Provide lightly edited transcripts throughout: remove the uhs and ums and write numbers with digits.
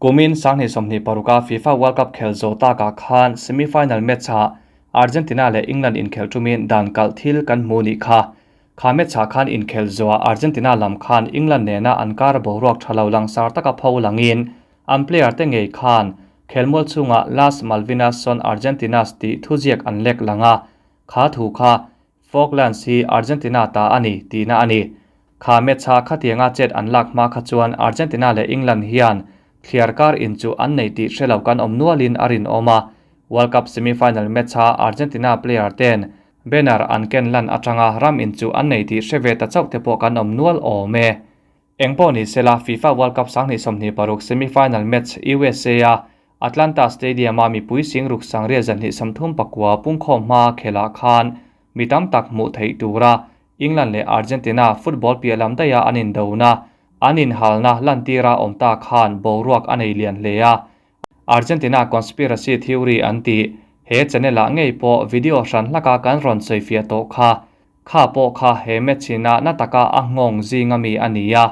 Kumin 2026-a FIFA World Cup khel zawh takah khan semi-final match-ah Argentina leh England inkhel tumin dan kalh thil kan hmu nih kha. Kha match-ah khan inkhel zawhah Argentina lam khan England nena an kar boruak tha lo langsar taka pho langin an player te ngei khan khelmual chungah Las Malvinas son Argentinas tih thuziak an lek lang a, kha thu kha Falklands hi Argentina ta a ni tihna a ni. Kha match-a khatianga chet an lak hma kha chuan Argentina leh England hian thliar kar in chu an nei tih hre lo kan awm nualin a rinawm a. World Cup semi-final match-a Argentina player ten banner an ken lan atanga ram in chu an nei tih hre ve ta chauh te pawh kan awm nual awm e. Engpawh ni sela FIFA World Cup 2026 semi-final match USA-a Atlanta Stadium-a mipui singruk sangriat zanhnih 39 pungkhawm hma khelah khan mi tam tak hmuh theih tura England leh Argentina football piah lam daiha an indona, an inhalna lantira awm ta khan boruak a nei lian hle a. Argentina conspiracy theory an tih he channel-ah ngei pawh video hran hlaka kan rawn sawifiah tawh kha. Kha pawh kha he match-ina na taka a nghawng zinga mi a ni a.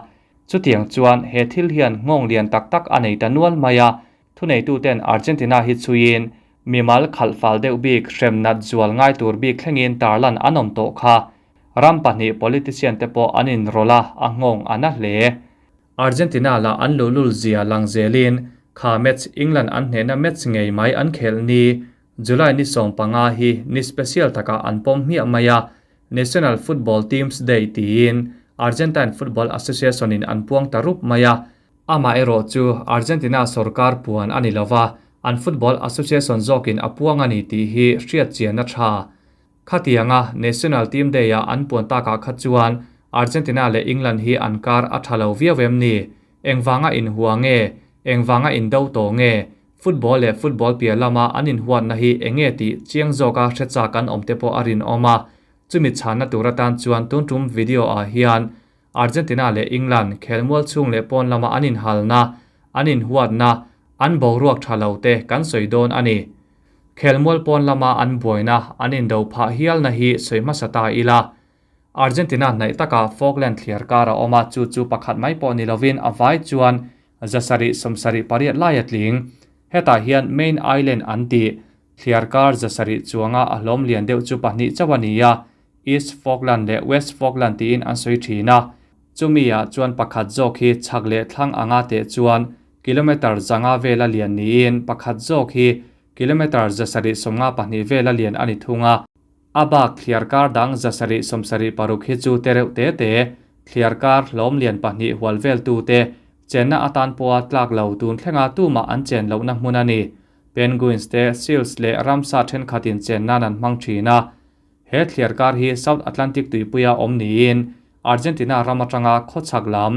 Chutiang chuan he thil hian nghawng lian tak tak a nei ta nual mai a, thuneituten Argentina hi chhuiin mimal khalh fal deuh bik hrem nat zual ngai tur bik thlengin tarlan an awm tawh kha. Ram pahnih politician te pawh an inrawlh a, a nghawng a na hle. Argentina lah an luhlul zia lang zelin kha match England an hnehna match ngei mai an khelh ni July ni 15 hi ni special takah an pawm hmiah mai a, National Football Teams Day tiin Argentine Football Association in an puang ta rup mai a. Amaherawh chu Argentina sorkar puan a ni lova, an Football Association zawkin a puang a ni tih hi hriat chian a tha. Khatianga National Team Day-a an puan takah kha chuan Argentina leh England hi an kar a tha lo viau em ni? Engvanga inhua nge? Engvanga indo tawh nge? Football leh football piah lama an inhuatna hi eng nge tih chiang zawka hre chak an awm te pawh a rinawm a. Chumi chhanna tur atan chuan tun tum video ah hian Argentina leh England khelmual chhung leh pawn lama an inhalna, an inhuatna, an boruak tha lo te kan sawi dawn a ni. Khelmual pawn lama an buaina, an indo phah hialna hi sawi hmasa ta ila. Argentina hnaih takah Falkland thliar kar a awm a, chu chu pakhat mai pawh ni lovin a vai chuan 778 lai a tling. Hetah hian Main Island an tih, thliar kar 700 chuanga a hlawm lian deuh chu pahnih chauh a ni a, East Falkland leh West Falkland tiin an sawi thin a. Chumi ah chuan pakhat zawk hi chhak leh thlang anga teh chuan kilometre 500 vela lian niin pakhat zawk hi kilometre 792 vela lian a ni thung a. A bak thliar kar dang 776 hi chu te reuh te te, thliar kar hlawm lian pahnih hual vel tu te, chenna atan pawha tlak lo tun thlenga tumah an chen lohna hmun a ni. Penguins te, seals leh ramsa thenkhatin chen nan an hmang thin a. He thliar kar hi South Atlantic tuipuia awm niin Argentina ram atanga khawchhak lam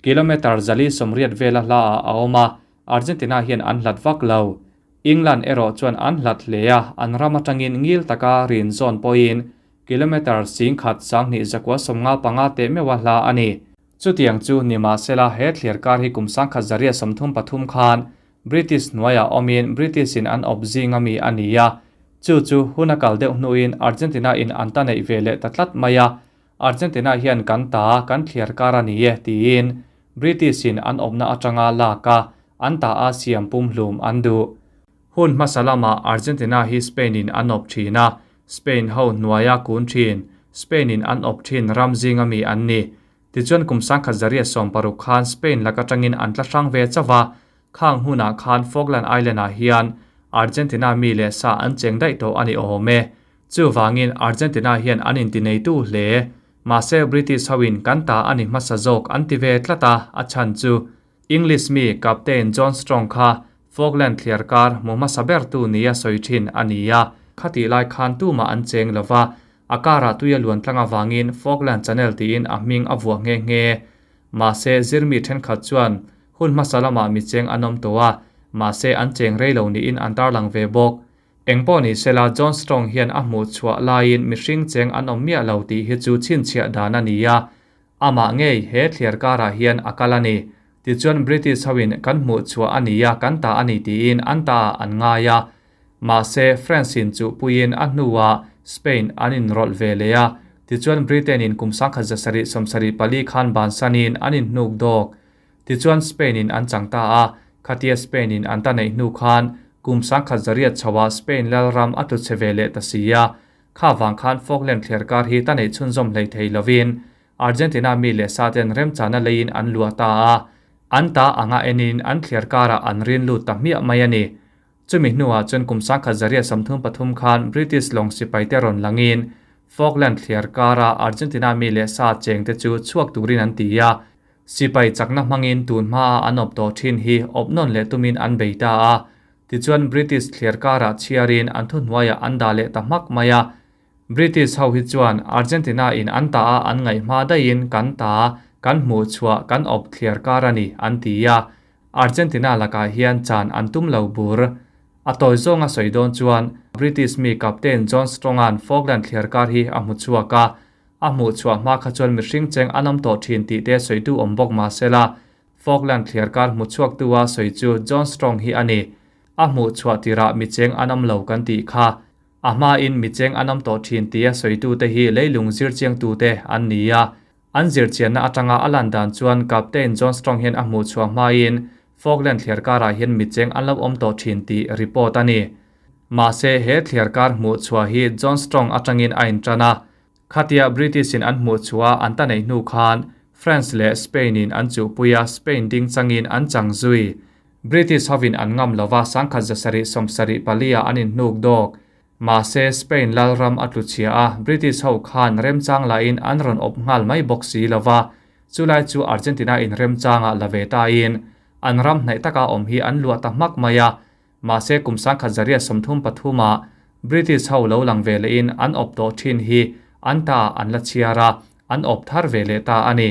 kilometre 480 vela hlaah a awm a, Argentina hian an hlat vak lo. England erawh chuan an hlat hle a, an ram atangin ngil taka rin zawn pawhin kilometre 10,295 teh meuha hla a ni. Chutiang chu ni mahsela he thliar kar hi kum 1933 khan British hnuaiah awmin British in an awp zinga mi a ni a, chu chu hun a kal deuh hnuin Argentina in an ta neih ve leh ta tlat mai a, Argentina hian kan ta kan thliar kar a ni e tiin British in an awpna atanga lak a, an ta a siam pumhlum an duh. Hun hmasa lamah Argentina hi Spain in an awp thin a, Spain ho hnuaia kun thin, Spain in an awp thin ram zinga mi an ni. Tichuan kum 1960 khan Spain lak atangin an tla hrang ve chauh a, khang hunah khan Falkland Island ah hian Argentina mi leh sa an cheng daih tawh a ni awm e. Chuvangin Argentina hian an inti neitu hle. Mahse British hoin kan ta a ni hmasa zawk an ti ve tlat a, a chhan chu English mi Captain John Strong kha Falkland thliar kar hmu hmasa bertu nia sawi thin a ni a, khatih lai khan tumah an cheng lova, a karah tuia luan tlang avangin Falkland Channel tiin a hming a vuah nghe nghe. Mahse zirmi thenkhat chuan hun hmasa lamah mi cheng an awm tawh a, mahse an cheng rei lo niin an tarlang ve bawk. Engpawh ni sela John Strong hian a hmuh chhuah laiin mihring cheng an awm miah lo tih hi chu chhinchhiah dan a ni a, amah ngei he thliar karah hian a kal a ni. Tichuan British hoin kan hmuh chhuah a ni a, kan ta a ni tiin an ta ah an ngai a. Mahse France in chuhpuiin a hnuah Spain an inrawlh ve leh a, tichuan Britain in kum 1774 khan bansanin an inhnuk dawk. Tichuan Spain in an chang ta a, Khatia Spain in an ta neih hnu khan kum 10,100 chhoah Spain lalram a tlu chhe ve leh ta si a. Kha vang khan Falkland thliarkar hi ta neih chhunzawm hlei thei lovin Argentina mi leh sa ten remchana leiin an luah ta a, an ta anga enin an thliarkarah an rin lut ta hmiah mai a ni. Chumi hnuah chuan kum 1133 khan British lawng sipaite rawn langin Falkland thliarkara Argentina mi leh sa chengte chu chhuak turin an ti a, sipai chakna hmangin tun hmaa an awp tawh thin hi awp nawn leh tumin an bei ta a. Tichuan British thliarkarah chhiarin an thuhnuaiah an dah leh ta hmak mai a. British ho hi chuan Argentina in an ta a an ngaih hma daihin kan ta, kan hmuh chhuah, kan awp thliar kar a ni, an ti a. Argentina lakah hian chan an tum lo bur. A tawi zawnga sawi dawn chuan British mi Captain John Strong-a'n Falkland thliar kar hi a hmu chhuak a. A hmuh chhuah hma kha chuan mihring cheng an awm tawh thin tih te sawitu awm bawk mah sela, Falkland thliar kar hmu chhuaktu a sawi chu John Strong hi a ni. A hmuh chhuah tirah mi cheng an awm lo kan tih kha. A hmain mi cheng an awm tawh thin tia sawitute hi leilung zirchiangtute an ni a. An zirchianna atanga a lan dan chuan Captain John Strong hian a hmuh chhuah hmain Falkland thliar karah hian mi cheng an lo awm tawh thin tih report a ni. Mahse he thliar kar hmuh chhuah hi John Strong atangin a intan a. Khatia British in an hmuh chhuah an ta neih hnu khan France leh Spain in an chuhpui a, Spain ding changin an chang zui. British hovin an ngam lova 1774 ah an inhnuk dawk. Mahse Spain lalram a tlu chhia a, British ho khan remchang lahin an rawn awp nghal mai bawk si lova, chulai chu Argentina in remchangah la ve tain an ram hnaih taka awm hi an luah ta hmak mai a. Mahse kum 1133 ah British ho lo lang ve lehin an awp tawh thin hi an ta ah an la chhiar a, an awp thar ve leh ta a ni.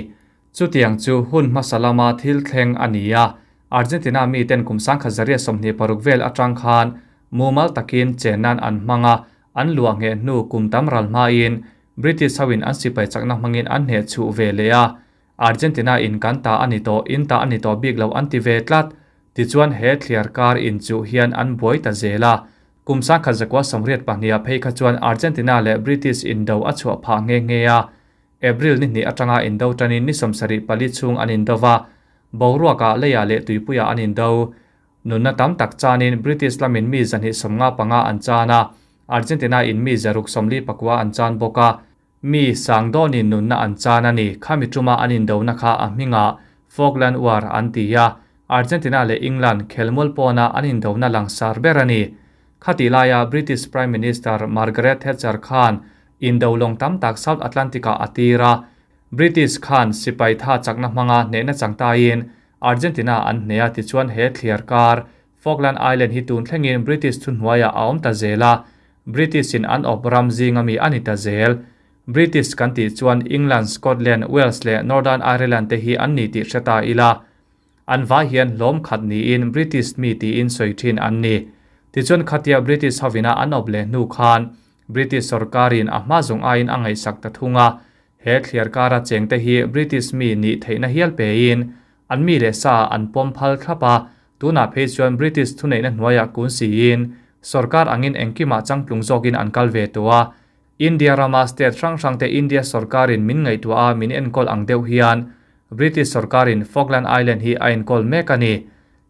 Chutiang chu hun hmasa lama thil thleng a ni a, Argentina miten kum 1126 vel atang khan mumal takin chen nan an hmang a, an luah ngheh hnu kum tam ral hmain British hoin an sipai chakna hmangin an hneh chhuh ve leh a, Argentina in kan ta a ni tawh, in ta a ni tawh bik lo an ti ve tlat. Tichuan he thliar kar inchuh hian an buai ta zel a. Kum 1982 ah phei kha chuan Argentina leh British indo a chhuah phah nghe nghe a. April ni hnih atanga indo tanin ni 74 chhung an indo va, boruakah leiah leh tuipuiah an indo. Nunna tam tak chanin British lamin mi 255 an chan a, Argentina in mi 649 an chan bawk a. Mi sang dawnin nunna an chan a ni. Khami tuma an indona kha a hmingah Falkland War an ti a, Argentina leh England khelmual pawna an indona langsar ber a ni. Khatih laia British Prime Minister Margaret Thatcher khan indo lawng tam tak South Atlantic-ah a tir a, British khan sipai tha chakna hmanga hnehna chang taiin Argentina an hneh a, tichuan he thliar kar Falkland Island hi tun thlengin British thuhnuaiah a awm ta zel a, British in an awp ram zinga mi a ni ta zel. British kan tih chuan England, Scotland, Wales leh Northern Ireland te hi an ni tih hre ta ila. An vai hian hlawm khat niin British mi tiin sawi thin an ni. Tichuan khatia British hovina an awp leh hnu khan British sorkarin a hma zawng aiin a ngaihsak ta thung a, he thliar kara chengte hi British mi nih theihna hial pein an mi leh sa an pawm phal thlap a, tunah phei chuan British thuneihna hnuaiah kun siin sorkar angin engkimah changtlung zawkin an kal ve tawh a. India rama state hrang hrangte India sorkarin min ngaihtuah a min enkawl ang deuh hian British sorkarin Falkland Island hi a enkawl mek a ni.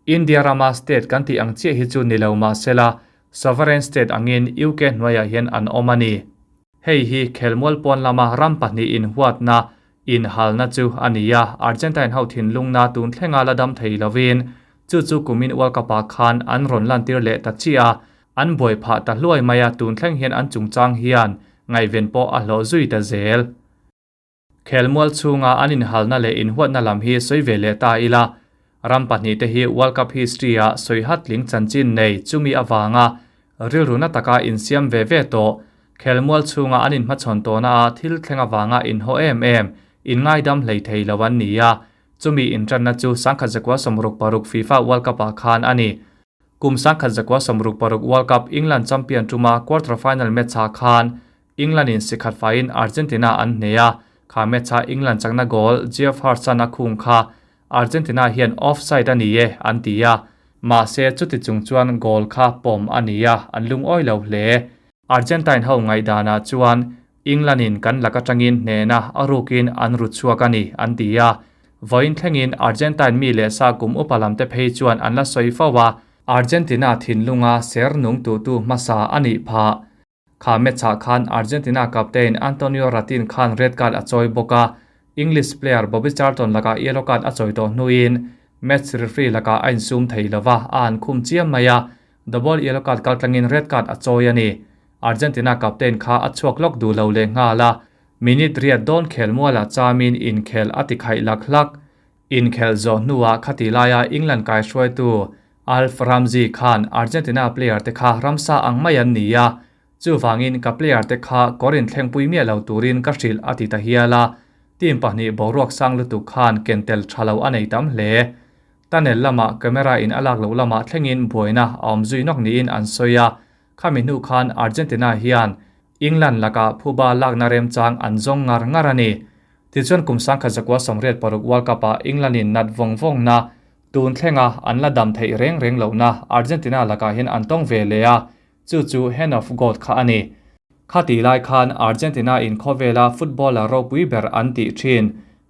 India rama state kan tih ang chiah hi chu ni lo mahsela sovereign state angin UK hnuaiah hian an awm a ni. Hei hi khelmual pawn lama ram pahnih inhuatna, inhalna chu a ni a, Argentine ho thinlungna tun thlenga la dam thei lovin chu chu kumin World Cup-ah khan an rawn lantir leh ta chiah a, an buai phah ta hluai mai a, tun thleng hian an chungchang hian ngaihven pawh a hlawh zui ta zel. Khelmual chhunga an inhalna leh inhuatna lam hi sawi ve leh ta ila, ram pahnihte hi World Cup history-ah sawi hatling chanchin nei chumi avanga rilruna taka insiam ve ve tawh, khelmual chhunga an inhmachhawn tawhna a thil thleng avanga inhaw em em, inngaidam hlei thei lo an ni a, chumi intanna chu 1966 FIFA World Cup-ah khan a ni. Kum 1966 World Cup England champion tuma quarter-final match-ah khan England in sikhat faiin Argentina an hneh a, kha match a England chakna goal Geoff Hurst-a'n a khung kha Argentina hian offside a ni e an ti a, mahse chuti chung chuan goal kha pawm a ni a, an lungawi lo hle. Argentine ho ngaihdanah chuan England in kan lak atangin hnehna a rukin an ru chhuak a ni an ti a. Vawiin thlengin Argentine mi leh sa kum upa lamte phei chuan an la sawi fo a, Argentina thinlunga ser nung tutu hmasa a nih phah. Kha match-ah khan Argentina captain Antonio Rattin khan red card a chawi bawk a, English player Bobby Charlton lakah yellow card a chawi tawh hnuin match referee lakah a insum thei lo va, a han khum chiam mai a, double yellow card kaltlangin red card a chawi a ni. Argentina captain kha a chhuak lawk duh lo leh nghal a, minute riat dawn khelmualah chamin inkhel a ti khaih lak hlak. Inkhelh zawh hnuah khati laia England kaihruaitu Alf Ramsey khan Argentina player te kha ramsa ang mai an ni a, chuvangin ka player te kha kawr inthlengpui miah lo turin ka hrilh a ti ta hial a, team pahnih boruak sang lutuk khan ken tel tha lo a nei tam hle. Tunnel lamah camera in a lak loh lamah thlengin buaina a awm zui nawk niin an sawi a, khami hnu khan Argentina hian England lakah phuba lakna remchang an zawng ngar ngar a ni. Tichuan kum 1986 World Cup-ah England-in nat vawng vawngna, tun thlenga an la dam theih reng reng lohna Argentina lakah hian an tawng ve leh a, chu chu Hand of God kha a ni. Khatih lai khan Argentina-in khawvela footballer ropui ber an tih thin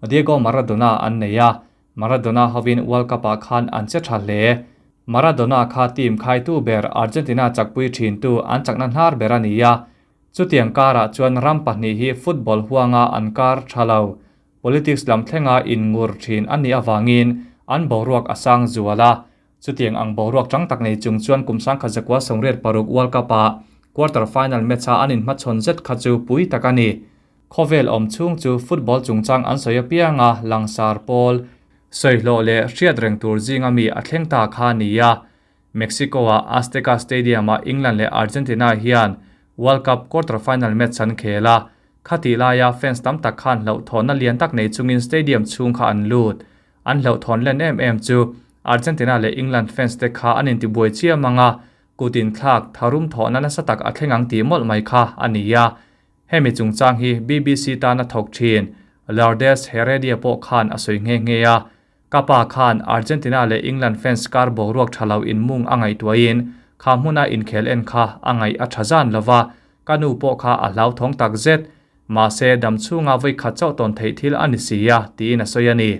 Diego Maradona an nei a, Maradona hovin World Cup-ah khan an che tha hle. Maradona kha team khaitu ber Argentina chakpui thintu an chakna hnar ber a ni a, Chutiang karah chuan ram pahnih hi football huanga an kar tha lo. Politics lam thlenga inngur thin a nih avangin an boruak a sang zual a. Chutiang ang boruak chang tak nei chung chuan kum 1986 World Cup-ah quarter final match-a an inhmachhawn zet kha chu pui tak a ni. Khawvel awm chhung chu football chungchang an sawi apianga langsar pawl sawihlawh leh hriat reng tur zinga mi a thleng ta kha a ni a. Mexico-a Azteca Stadium-ah England leh Argentina hian World Cup quarter-final match an khel a, khatih laia fans tam tak khan hlauhthawnna lian tak nei chungin stadium chhung kha an lut. An hlauhthawn len em em chu Argentina leh England fans te kha an intibuai chiam ang a, kut inthlak tharum thawhna nasa tak a thleng ang tih mawlh mai kha a ni a. Hemi chungchang hi BBC tana thawk thin Lourdes Heredia pawh khan a sawi nghe nghe a, Ka pa khan Argentina leh England fans kar boruak tha lo inmung a ngaihtuahin kha hmuna inkhel en kha a ngaih a tha zan lo va, ka nu pawh kha a hlauthawng tak zet. Mahse, dam chhunga vawi khat chauh tawn theih thil a ni si a, tiin a sawi a ni.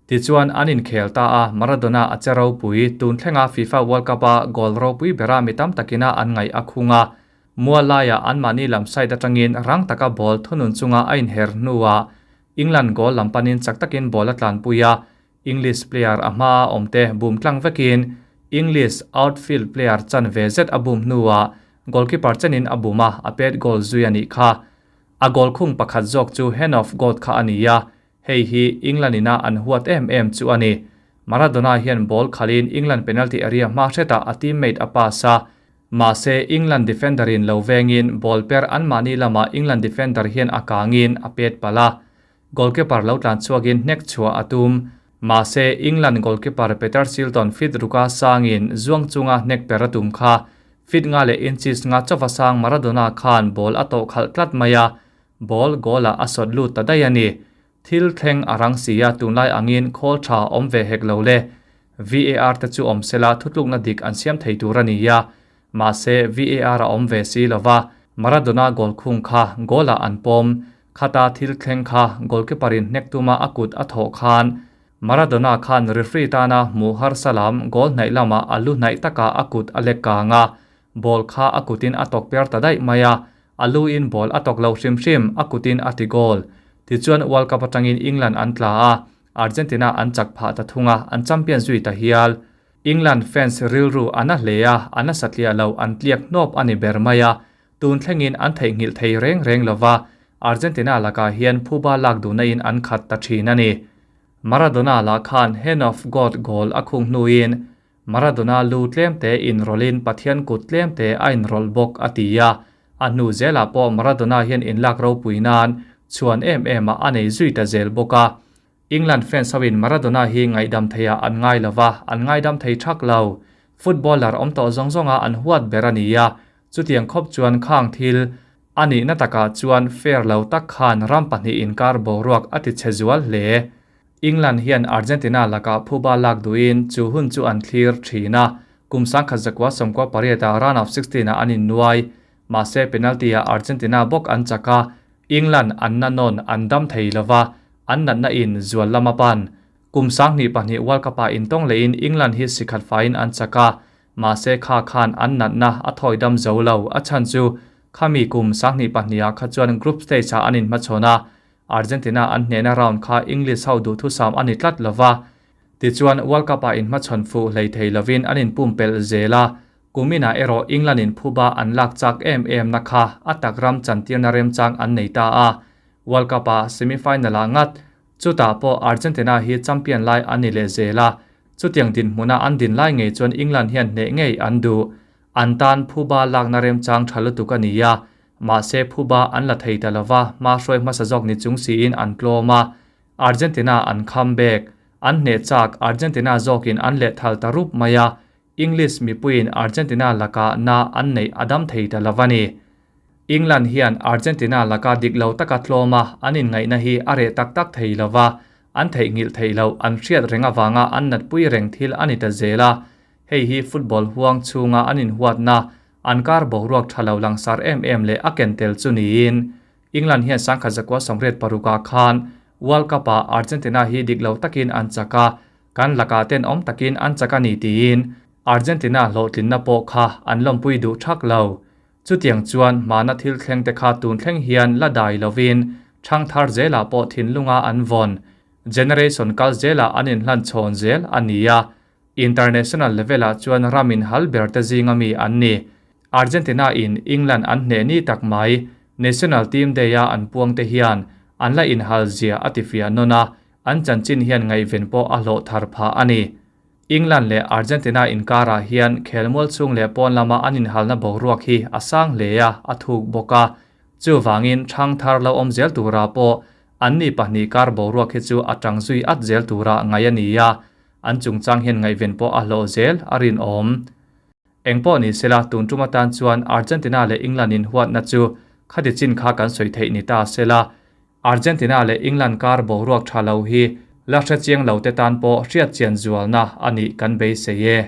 Tichuan, an inkhel ta a, Maradona a che ropui, tun thlenga FIFA World Cup-a goal ropui bera mi tam takina an ngaih a khung a. Mual laiah anmahni lam side atangin rang taka ball thunun chunga a inher hnuah England goal lam panin chak takin ball a tlanpui a, English player a hmaa awmte bum tlang vekin English outfield player chan ve zet a bum hnuah goalkeeper chenin a bum a, a pet goal zui a nih kha. A goal khung pakhat zawk chu hand of God kha a ni a, hei hi England ina an huat em em chu a ni. Maradona hian ball khalhin England penalty area hma hretah a teammate a pass a, Mahse, England defender-in lo vengin ball per anmahni lamah England defender hian a kangin a pet palh a. Goalkeeper lo tlan chhuakin hnek chhuah a tum. Mahse, England goalkeeper Peter Shilton fit ruka sangin zuang chunga hnek per a tum kha. Fit nga leh inches nga chauva sang Maradona khan ball a tawh khalh tlat mai a, ball goal-ah a sawt lut ta daih a ni. Thil thleng a rang si a, tunlai angin khawl tha awm ve hek lo le. VAR te chu awm sela thutlukna dik an siam thei tur a ni a, mahse VAR a awm ve si lova, Maradona goal khung kha goal ah an pawm. Khata thil thleng kha goalkeeper in hnek tuma a kut a thawh khan Maradona khan referee tana hmuh harsa lam goal hnaih lamah a lu hnaih takah a kut a lek kang a, ball kha a kutin a tawk per ta daih mai a, A lu in ball a tawk lo hrim hrim, a kutin a ti goal. Tichuan World Cup atangin England an tla a, Argentina an chak phah ta thung a, an champion zui ta hial. England fans rilru a na hle a, a nasa tliah lo, an tliak hnawp a ni ber mai a. Tun thlengin an theihnghilh thei reng reng lo va, Argentina lakah hian phuba lak duhna in an khat ta thin a ni. Maradona lah khan Hand of God goal a khung hnuin Maradona lu tlemte inrawlhin Pathian kut tlemte a inrawlh bawk a ti a, a hnu zelah pawh Maradona hian inlak ropui nan chhuan em em ah a nei zui ta zel bawk a. England fans hoin Maradona hi ngaihdam theiah an ngai lo va, an ngaidam thei thak lo. Footballer awm tawh zawng zawnga an huat ber a ni a, chutiang khawp chuan khang thil a nihna takah chuan fair lo tak khan ram pahnih inkar boruak a tichhe zual hle. England hian Argentina lakah phuba lak duhin chu hun chu an thlir thin a, kum 1998 ah round of 16 ah an innuai. Mahse penalty ah Argentina bawk an chak a, England an na nawn an dam thei lova. an natna in zual lam a pan. Kum 2002 World Cup ah intawng lehin England hi sikhat faiin an chak a, mahse kha khan an natna a thawi dam zo lo. A chhan chu khami kum 2002 ah kha chuan group stage ah an inhmachhawn a, Argentina an hnehna round kha English ho duhthusam a ni tlat lova. Tichuan World Cup ah inhmachhawn fuh hlei thei lovin an inpumpelh zel a, Kuminah erawh England in phuba an lak chak em em na kha a tak ram chantirna remchang an nei ta a, World Cup ah semi-final ah ngat, chutah pawh Argentina hi champion lai an ni leh zel a, chutiang dinhmuna an din lai ngei chuan England hian hneh ngei an duh. An tan phuba lakna remchang tha lutuk a ni a, mahse phuba an la thei ta lova hma hruai hmasa zawk ni chung siin an tlawm a, Argentina an comeback, an hneh chak Argentina zawkin an lehthal ta rup mai a, English mipuiin Argentina laka na an neih a dam thei ta lo a ni. England hian Argentina laka dik lo taka tlawma an inngaihna hi a reh tak tak thei lo va, an theihnghilh theih loh an hriat reng avanga an natpui reng thil a ni ta zel a. Hei hi football huang chhunga an inhuatna, an kar boruak tha lo langsar em em leh a ken tel chu niin England hian 1986 ah khan World Cup ah Argentina hi dik lo takin an chak a, Kan lakah ten awm takin an chak a ni tiin Argentina hlawhtlinna pawh kha an lawmpui duh thak lo. Chutiang chuan hmana thil thleng te kha tun thleng hian la dai lovin thang thar zelah pawh thinlunga an vawn, generation kal zelah an inhlan chhawn zel a ni a. International level-ah chuan ram inhal ber te zinga mi an ni. Argentina in England an hneh ni tak mai, National Team Day-a an puang te hian an la inhal zia a tifiah nawn a, An chanchin hian ngaihven pawh a hlawh thar phah a ni. England leh Argentina inkarah hian khelmual chhung leh pawn lama an inhalna boruak hi a sang hle a, a thuk bawk a. Chuvangin thang thar lo awm zel turah pawh anni pahnih kar boruak hi chu a tang zui at zel tura ngaih a ni a, an chungchang hian ngaihven pawh a hlawh zel a rinawm. Engpawh ni sela, tun tum atan chuan Argentina leh England inhuatna chu khati chin kha kan sawi theih ni ta sela, Argentina leh England kar boruak tha lo hi la hre chiang lo te tan pawh hriat chian zualna a nih kan beisei e.